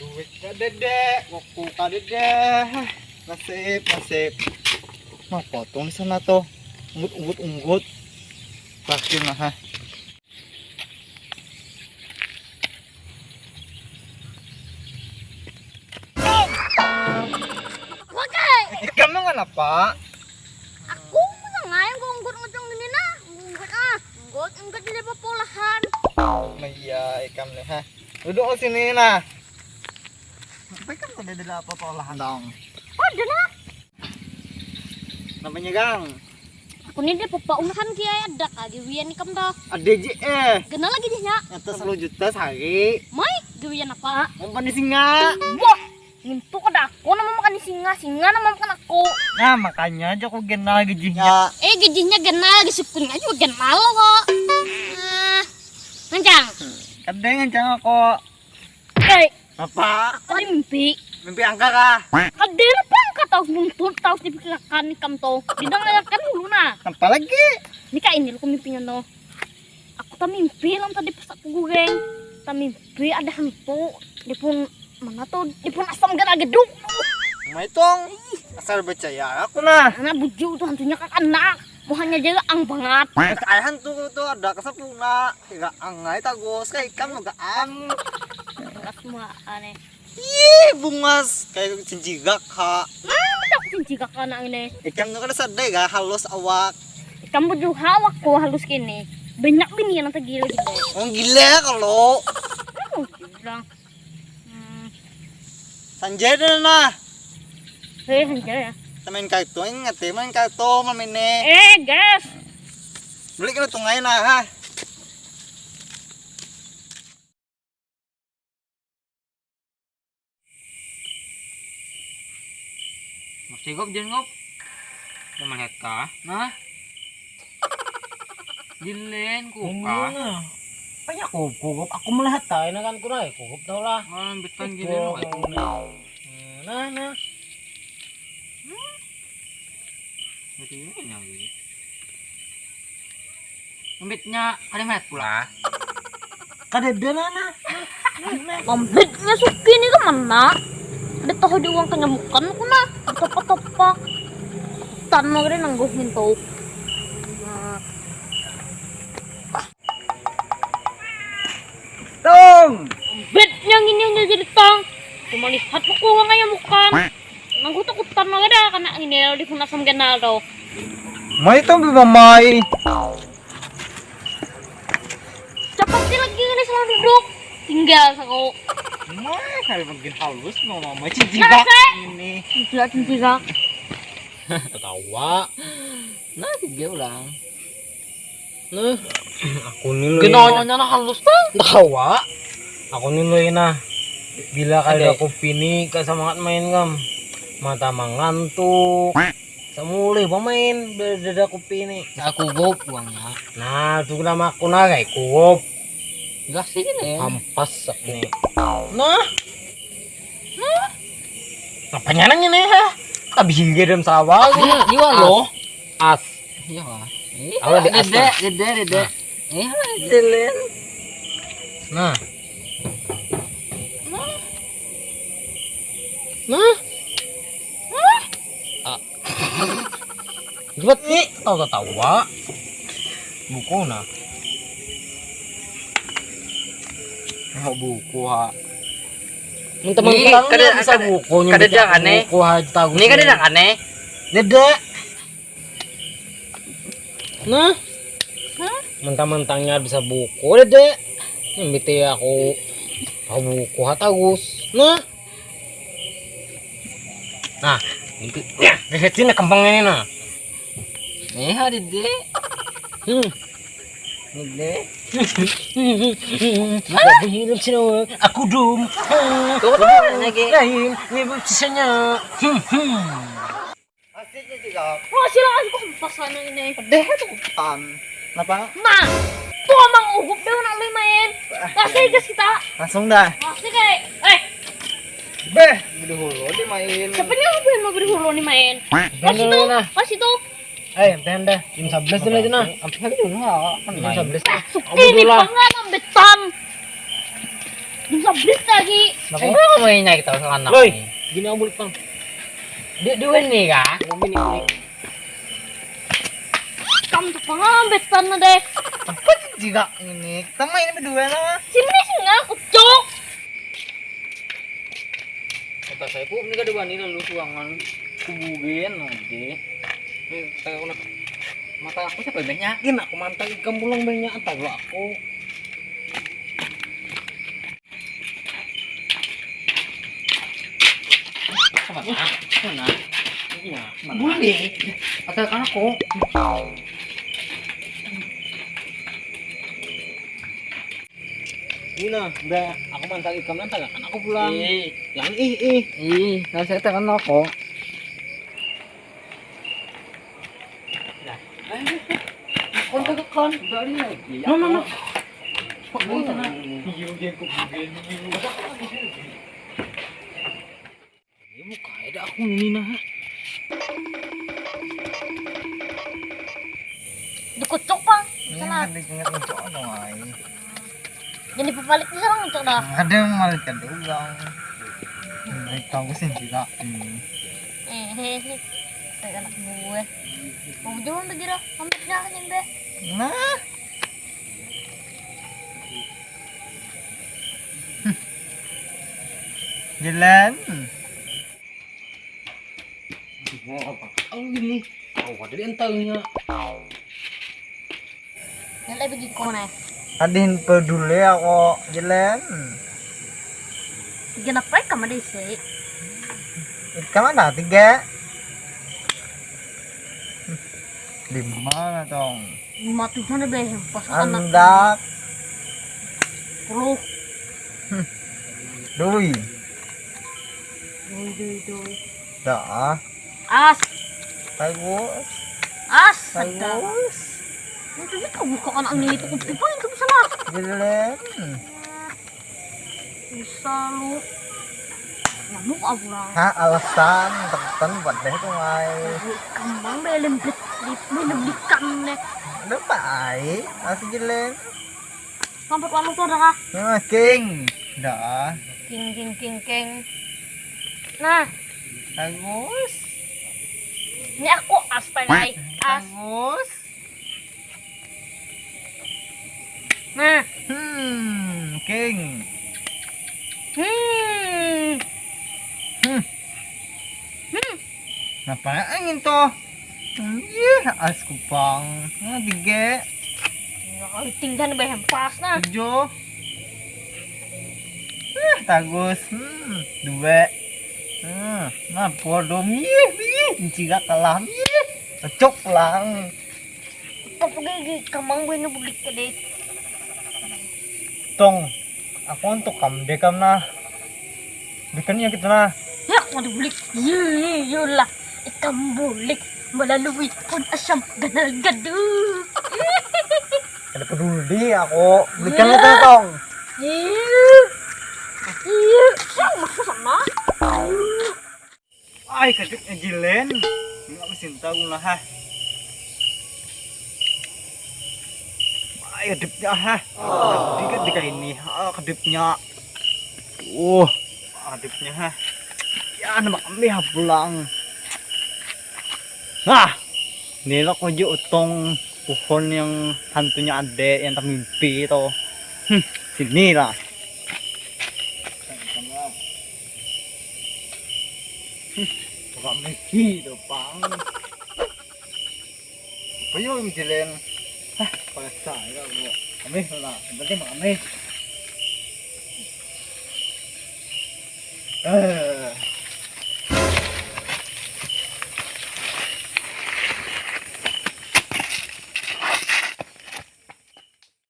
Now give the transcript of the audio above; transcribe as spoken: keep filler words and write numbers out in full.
Duit kadede, waktu kadede. Nasib, nasib. Nah, potong di sana tuh. Unggut, unggut, unggut. Terakhir nah. Hah. Wakai, Ikam nang kenapa? Aku menengah yang unggut ngujung ini nah. Unggut ah, unggut unggut di bawah polahan. Nah, iya, ikam nih, ha. Duduk di sini nah. Sampai kan kada ada apa-apa olahan dong. Oh, ada nah. Namanya gang. Aku ni dia papa unahan kiai ada kah gawian ikam dah. Ada je eh. Kenal lagi dia nyak. Nyata sepuluh juta sehari. Mai, gawian apa? Umpan di singa. Wah, itu kada aku nama makan singa, singa nama makan aku. Nah, makanya aja aku kenal gajinya. Eh, gajinya kenal, gaji sukunya juga kenal kok. Ah, kencang. Kada ngancang aku. Eh, Apa? aku ada mimpi. Mimpi angka kah? Kada apa angka tahu nuntut tahu dipikirkan ikam tuh. Didengarkan dulu nah. Apa lagi? Ini kak ini aku mimpinya tuh. Aku tak mimpi lang tadi pas aku goreng. Tak mimpi ada hantu. Dia pun mana tuh? Dia pun asam gara geduk. Maitung. Asal percaya aku nah. Karena buju tuh hantunya kak anak. Muhanya aja ang banget. Kayak hantu tuh ada kesepuna. Kayak angai tagus kayak ikam juga ang. Pas semua aneh. Ih, bungas kayak cincigak ha. Mana aku cincigak anak ini? Ikam tuh kada sadar ya halus awak. Ikam buju awakku halus kini. Banyak bini yang tergila gitu. Oh gila kalau. Aku bilang. Hmm, Sanjay dah nah. Hei, Sanjay ya. Kita main kartu, ingat ya main kartu malam ini. Eh, guys. Beli kena tungai nah ha. Masih gop jen gop. Mau melihat kah? Nah. Jilin ku kah? Banyak kukup, kukup. Aku melihat kah enakan ku rai kukup tau lah. Malam betan Itu jilin mau aku. Nah, nah. Berarti ini yang ini. Ambitnya kada melihat pula. Kada ada nana. Ambitnya suki ni ke mana? Ada tahu di uang kenyamukan aku nah. Topak-topak. Tan mau kena nangguh mintu. Nah. Tung. Ambitnya ngini hanya jadi tang. Cuma lihat aku uang kenyamukan. Nangguh takutan mau ada kena ini di pun asam kenal tau. Mai tung mamai. Cepat sih lagi ini salah duduk. Tinggal aku. Wah, kalau makin halus mau mama Nah, cincigak sih. Ini. Tidak cincigak. Ketawa. Nah, tiga ulang. Nah, aku ni lu. Kenanya nah halus tuh. Ketawa. Aku ni lu nah. Bila kada Ada. Kopi ni gak semangat main kam. Mata mangantuk. Samulih pemain bila ada Kopi ni. Aku gop uangnya. Nah, tu nama aku nah kayak kuop. Gak sih nih. Ampas sak ni. Nah. Nah. Apanya nang ini ha? Tapi hingga dalam sawah. Iya, iya loh. As. Iya lah. Kalau di as Dede, lah. dede, dede. Iya, dede. Nah. Nah. Buat ni tahu tawa. Buku nah. Oh, buku ha. Mentang-mentang Kada- bisa kada- buku kada nyumbit jangan, aku eh. Buku ha tahu. Ini kan enak aneh. Dede. Nah, Hah? mentang-mentangnya bisa buku dede. Nyumbiti aku tahu buku ha tagus. Nah. Nah, ini ya, sini kempang ini nah. Eh, ada deh. Hmm. Dede. Jadi hidup sini aku dum. Tuh, tuh, lagi. Lain, ini sisanya. Hmm, hmm. Asiknya juga. Wah, silakan aku empas sana ini. Deh itu tan. Kenapa? Nah, tuh emang ugup deh nak lu main. Kasih gas kita. Langsung dah. Kasih kayak, eh, Beh, dahulu dimain. Siapa nih yang mau berdahulu nih main? Pas Benda itu, nah. Pas itu. Eh, benda. Jam sebelas dulu aja nah. Sampai hari dulu ha. Jam sebelas. Ini pangan ambetan. Sabit lagi. Kenapa kamu ini kita anak? Woi, gini, ambil pang. Di duit nih kah? Ngomongin ini. Kamu tuh pangambet sana deh. Apa sih juga ini? Kita main berdua lah. Sini sih nggak kucok. Kata saya, "Ku, ini kada wani lalu suangan kubugen nanti." Ini saya kena mata aku siapa banyakin, aku mantap ikam pulang banyak, entah dulu aku. Mana? Mana? Iya, mana? Boleh. Ada kan aku. Ini nah, udah aku mantal ikam, nanti kan aku pulang. Ih. Yang ih, ih. Ih, nah saya tekan aku. Nah. Kon tekan, dari lagi. No, no, no. Kok ini sana? Iya, dia kok begini. Ini muka ada aku ini nah. Dikucuk, Bang. Ini salah. Ada ingat ngucuk dong, ai. Jadi pepalik di sana ngucuk dah. Ada yang malik kan dulu, Bang. Naik tahu sih juga. Hmm. Eh, hehehe. Kayak anak gue. Mau jauh udah jira, hampirnya nyampe. Nah. Jalan. Mau apa? Oh, gini. Oh, ada di entalnya. Yang lebih giko nih. Adin peduli aku, Jelen. Tiga apa kamu ada isi? Kamu ada tiga. Di mana, Tong? Lima tuh sana deh, pas anak. Andak. Puluh. Dui. Dui, dui, dui. Dah. As. Bagus. As. Bagus. Itu kita buka anak ini itu kupipan itu bisa lah. Jelen. Bisa lu. Nyamuk apa lah? Hah, alasan tekan buat deh tuh, mai. Kembang belum beli, belum belikan deh. Udah, mai. Masih Jelen. Sampai kamu tuh dah. Nah, king. Dah. King, king, king, king. Nah. Bagus. Ini aku as, Pak, ai. As. Bagus. Nah. Hmm, king. Hmm. Hmm. Hmm. Napa angin tuh? Hmm, ih, as kupang. Nah, tiga. Nah, tinggal bayar pas nah. Tujuh. Eh, tagus. Hmm, dua. Hmm, nah, podom. Ih, ih, ciga kalah. Ih, cocok lang. Apa gigi kamang buina bulik tadi. Tong, aku untuk kam deh kam nah. Bikin ya kita nah. Ya, aku ada bulik. Iya, iya, iya lah. Ikam bulik melalui pun asam ganal gaduh. Ada peduli aku. Bikin itu, Tong. Iya. Iya, siapa maksud sana? Ai, kadipnya Jilen. Enggak mesin tahu lah, hah. Ai, kadipnya, hah. Kadip dikit dikit ini. Ah, kadipnya. Uh, kadipnya, hah. Ya, nama kami, ha, pulang. Nah, ini lah kunci utong pohon yang hantunya ada, yang termimpi itu. Hmm, sini lah. Buka Megi tu, pang. Apa yo, Mijilen? Hah, panas saya, Bu. Kami lah, yang penting makan nih. Eh.